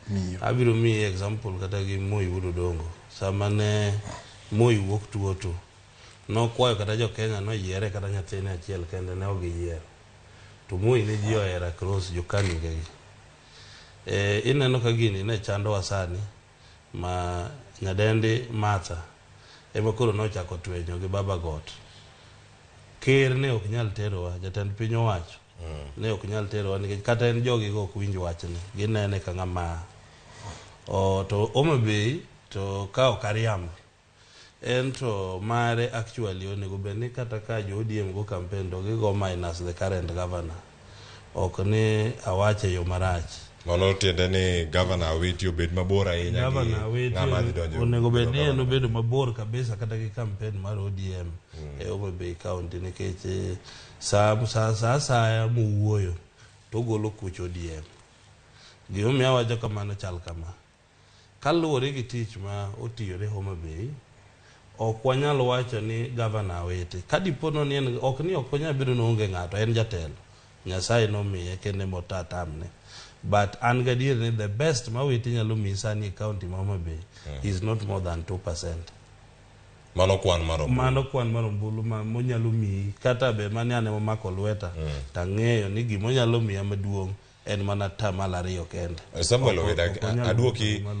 Miyo. Abiro miyi example kata gi Moi Wuod Odongo. Sama ne Moi wuok tuo to nokwayo kata jo Kenya noyiere kata nyathine achiel kende ne ok giyiero. To Moi ne ji ohero across jo Kanu gi. E, ineno ka gini ne chandowa sani ma nyadendi Martha ema koro nochako twenyo gi Baba Got. Ker ne ok nyal terowa, jatend piny owacho ne ok nyal terowa nikech kata en jogi go ok winj wachne, ginene ka ng'ama o, to Homa Bay to ka ok ariambo en to mare actually onego bed ni kata ka jo ODM go campaign to gigo minus the current governor ok ni awache yo marach. Mano tiende ni Governor Awiti obed mabor ahinya gi Governor Awiti ng'ama dhi donjo onego bed ni en governor. obedo mabor kabisa kata gi campaign mar ODM e Homa Bay County nikech sa sa sa asaya mowuoyo to ogolo kuch ODM. Gimomiyo awacho kamano chal kama. Kaluwore gi tich ma otiyore Homa Bay, ok wanyal wacho ni Governor Awiti ka dipo ni en ok ni ok onyal bedo ni oonge ng'ato en jatelo Nyasaye nomiye kendo ema otatamne but an gadier ni the best ma Awiti nyalo miyi sani e county ma Homa Bay is not more than 2%. Mano kwan mar ombulu. Mano kwan mar ombulu ma monyalo miyi kata be mane an ema omako lweta tang'eyo ni gimonyalo miya maduong' en mana 2% kende. Samuel Ok- Owida, ok onyal aduoki malo.